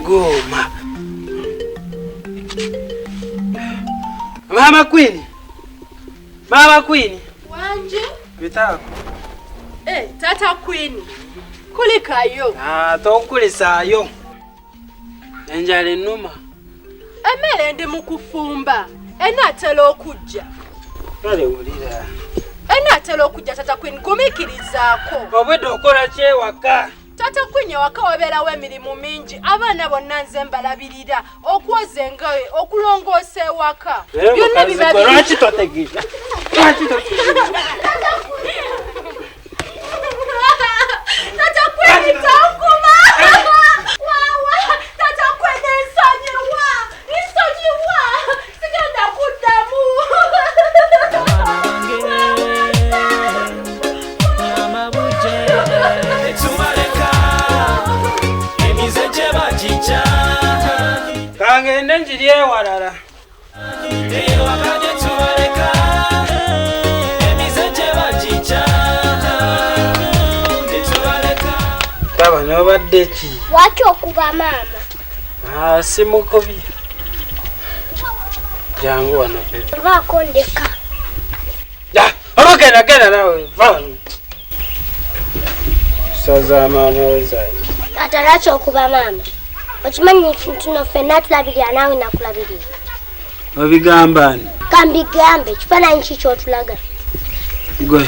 Goma. Mama Queen. Mama Queen. Wanje? Bitako. Eh, Tata Queen. Kulikayo. Ah, tokulisaayo. Enjala ennuma. Emmere ndi mu kufumba. Enaatera okujja. Kale wulira. Enaatera okujja Tata Queen, gumiikirizaako. Obwedda okola ki ewaka? Tata Queen ewaka wabeerawo emirimu mingi. Abaana bonna nze mbalabirira. Okwoza engoye, okulongoosa ewaka. Byonna biba lwaki totegeera? Lwaki totegeera? Tata Queen tonkuma! Wawa! Tata Queen nsonyiwa! Nsonyiwa! Sigenda kuddamu! Kangende njiri ewalala. Baba n'obadde ki? Lwaki okuba maama? Ah, simukubye. Jangu wano baby. Vaako ndeka. Oba genda genda nawe va wano. Saza maama we zange. Taata lwaki okuba maama? Okimanyi nti no ffenna tulabirira naawe nakulabirira. Obigamba ani? Kambigambe, kifaananyi ki ky'otulaga? Gwe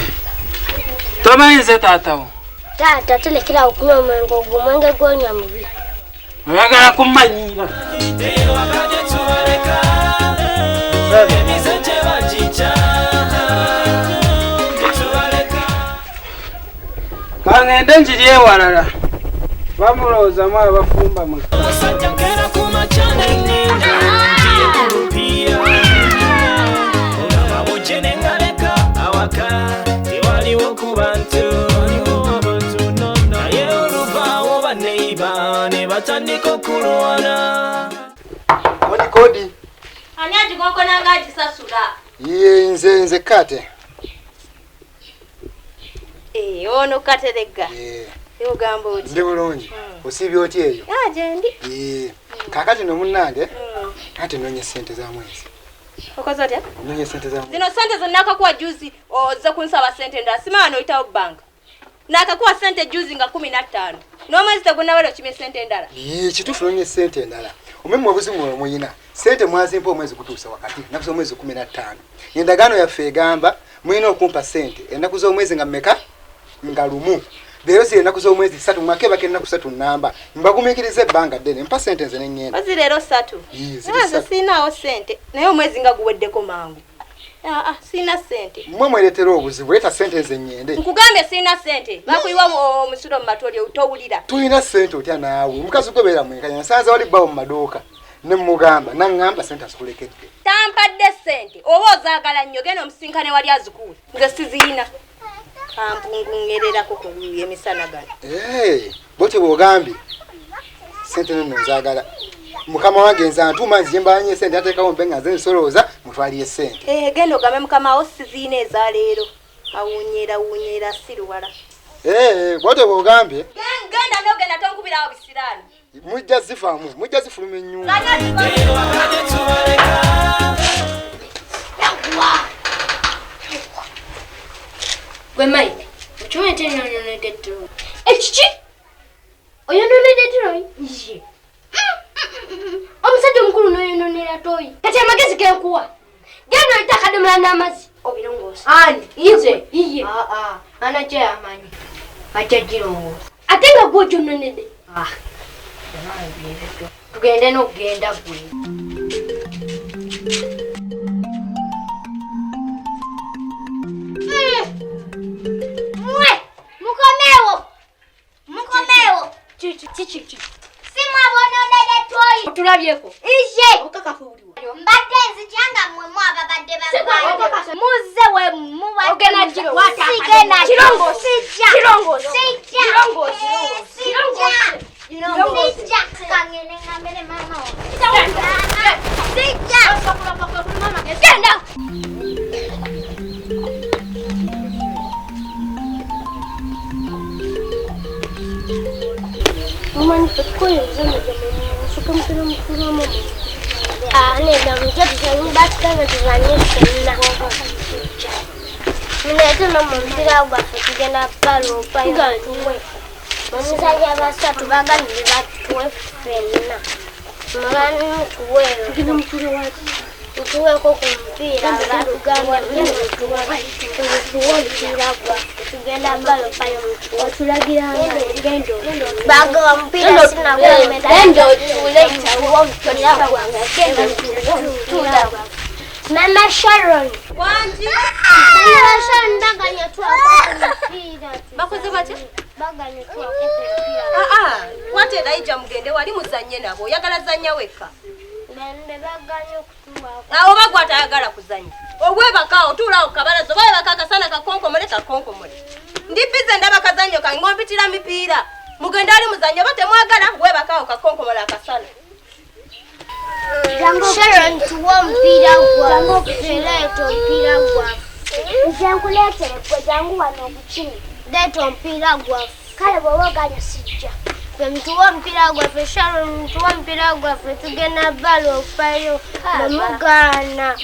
tomanyi nze taata wo? Taata tulekera okunywa omwenge ogwo, omwenge gw'onywa mubi. Oyagala kummanyiira. Kangende njiri ewalala. Bamulowoozamu abafumba mu. Kodi kodi. Ani agikonkona nga agisasula? Ye nze nze kate. Eh, ono kateregga. Yeah. Ogamba oti? Ndi bulungi. Osiibye otya eyo? Ah, gyendi. Kaakati no munnange, ate nnoonya ssente za mwezi. Okoze otya? Nnoonya ssente za mwezi. Zino ssente ze nakakuwa juzi ozze kunsaba ssente endala. Simanyi oyitawo banka. Nakakuwa ssente juzi nga 15. N'omwezi tegunnawera okimye ssente endala. Yee, kituufu nnoonya ssente endala. Omwemi obuzibu mwe muyina. Ssente mwazimpa omwezi gutuuse wakati, ennaku z'omwezi 15. Endagaano yaffe egamba mulina okumpa ssente ennaku z'omwezi nga mmeka? Nga lumu. Leero ziri ennaku z'omwezi 3, mwakeebaka ennaku 3 nnamba. Mbagumiikiriza ebbanga ddene, mpa ssente nze ne ŋŋenda. Ozi leero 3? Yee, ziri Nze ssatu. siinaawo ssente, naye omwezi nga guweddeko mangu. Aa, siina ssente. Mmwe mwereetera obuzibu, leeta ssente nze ŋŋende. Nkugambye siina ssente. Bakuyiwa omusulo mu matu oli towulira. Tulina ssente otya naawe? Omukazi gwe beera mwenkanya, nsanze wali bbaawo mu maduuka. Ne mmugamba, n'aŋŋamba ssente azikulekedde. Tampadde ssente, oba ozaagala nnyo, genda omusinkane wali azikuwe. Nze siziyina. Ampungungererako ku luuyi emisana gano. Eh, bw'otyo bw'ogambye. Ssente nno nzaagala. Mukama wange nze antuuma nzije mbanye ssente ateekawo mbe nga nze nsolooza mutwaliye ssente. Eh, genda ogambe mukama wo siziina eza leero. Awuunyeera wuunyeera siruwala. Eh, bw'otyo bw'ogambye. Genda n'ogenda tonkubirawo bisiraani. Mujja zivaamu, mujja zifuluma ennyumba. Gwe Mike, okimanyi nti nyonoonedde ttoyi? Ekiki? Oyonoonedde ttoyi? Ye. Omusajja omukulu n'oyonoonera ttoyi. Kati amagezi ge nkuwa. Genda oyite akadomola n'amazzi obirongoosa. Ani? Nze? Iye. Aa. Manager yamanyi ajja girongoosa. Ate nga gwe ogyononedde. Ah, tugende n'okugenda gwe. Mwe mukomeewo, mukomeewo. Kiki kiki? Si mwabononedde toyi. Otulabyeko. Ije. Obukakafu buliwa. Mbadde nzija nga mmwe mwababadde bagwange. Muzze we mubadde. Ogenda girongoosa. Sigenda. Kirongoosa. Sijja. Kirongoosa. Sijja. Kirongoosa. Sijja. Kirongoosa. Sijja. Kangende ngambire maama wange. Sijja. Genda. Mumanyi ffe tukoye obuzanyo byammwe mufuke mutera mufulwamu. Nedda mujje tuzanye batugambye tuzanye ffenna. Muleete namwe omupiira gwaffe tugenda baloopayo tuwe. Muzannya basatu bagambye batuwe ffenna. Mumanyi mutuweeko. Mutuweeko ku mupiira batugambye mutuwe omupiira gwaffe tugenda baloopayo mutuwe. Bagaba omupiira sinagwemera. Genda otuule. Omupiira gwange genda otuule. Mama Sharon. Wangi. Mama Sharon baganya tuwako ku mupiira. Bakoze batya? Baganya tuwako ku mupiira. Aa, kwata Elijah mugende wali muzannye nabo. Oyagala zannya wekka. Bende baganya okutuwaako. Awo bagwa tayagala kuzannya. Obwebaka otuulaawo ku kabalaza oba webaka akasana kakonkomole kakonkomole. Ndi bize ndaba kazannyo kange ng'ompitira mipiira. Mugende ali muzannye oba temwagala weebakaawo kakonkomole akasana. Sharon tuwe omupiira gwaffe. Leeta omupiira gwaffe. Nze nkuleetere gwe jangu wano ogukime. Leeta omupiira gwaffe. Kale bw'oba oganya sijja. Ffe mutuwe omupiira gwaffe. Sharon mutuwe omupiira gwaffe tugenda baloopayo. Nemugaana.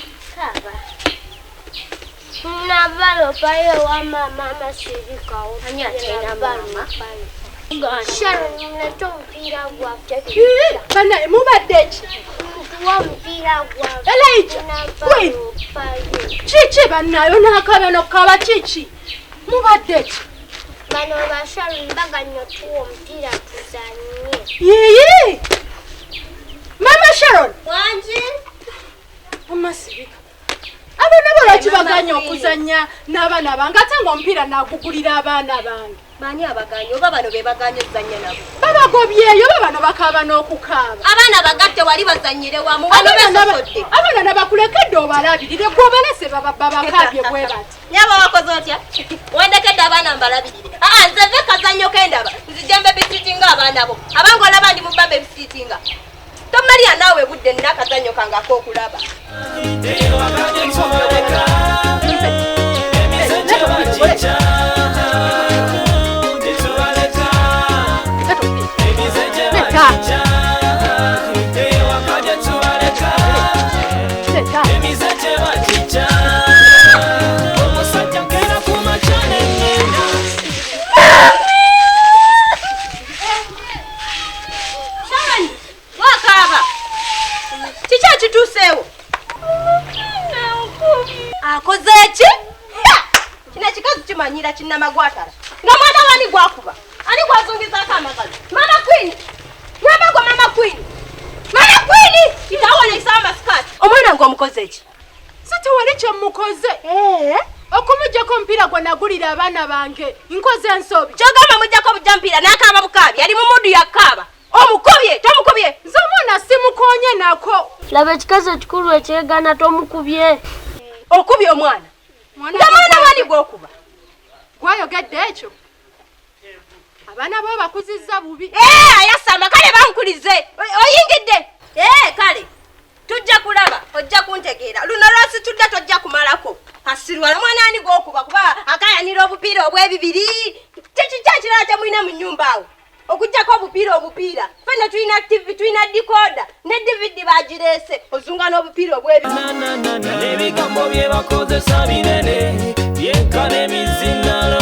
Nabaloopayo ewa maama amasirikawo. Ani atalina maama? Sharon muleete omupiira gwaffe. Bannaye mubadde ki? Mutuwe omupiira gwaffe. Elijah, Queen. Kiki bannaye onaakaaba n'okukaaba kiki? Mubadde ki? Bano ba Sharon baganya otuwa omupiira tuzannye. Yiiyi! Mama Sharon! Wangi. Amasirika. Abaana bo lwaki Mama baganya Queen. okuzannya n'abaana bange ate ng'omupiira naagugulira abaana bange? Baani abaganya oba bano be baganya ozannya nabo? Babagobyeyo oba bano bakaaba n'okukaaba? Abaana bagatte wali bazannyire wamu wano beesosodde. Abaana nabakulekedde obalabirire gwe obalese babakaabye bwe bati. Nyabo wakoze otya? Wandekedde abaana mbalabirire. Aa nze nve kazannyo ke ndaba nzije mbebisiitinga abaana bo. Abange olaba ndi mu bba mbebisiitinga. Tomalira naawe budde nina akazannyo kange ak'okulaba. Leka. Sharon, wakaaba. Kiki ekituuseewo? Akoze ki? Ha! Kino ekikazi kimanyira kinnamagwatala. Nga mwana wani gwakuba? Ani gwazungizaako amagalo? Mama Queen! Ngamba gwe Mama Queen! Mama Queen! Kitaawo neyisawo amasikaati. Omwana ng'omukoze ki? Si tewali kye mukoze. Okumuggyako omupiira gwe nagulira abaana bange nkoze ensobi. Ky'ogamba muggyako bujja mupiira n'akaaba bukaabi ali mu muddu yakaaba. Omukubye tomukubye. Nze omwana simukoonye nako. Laba ekikazi ekikulu ekyegaana tomukubye. Okubye omwana. Mwana Nga mwana wani gw'okuba? Gwayogedde ekyo? Abaana bo bakuzizza bubi. Ayasama kale bankulize. Oyingidde. Kale tujja kulaba ojja kuntegeera. Luno lwasitudde tojja kumalako. Asirwala mwana ani gw'okuba kuba akayanira obupiira obw'ebibiri. Kiki ekirala kye mulina mu nnyumba awo? Okuggyako obupiira. Ffenna tulina TV, tulina decoder ne DVD bagireese. Ozunga n'obupiira obw'ebibiri. N'ebigambo bye bakozesa binene byenkana emizinalo.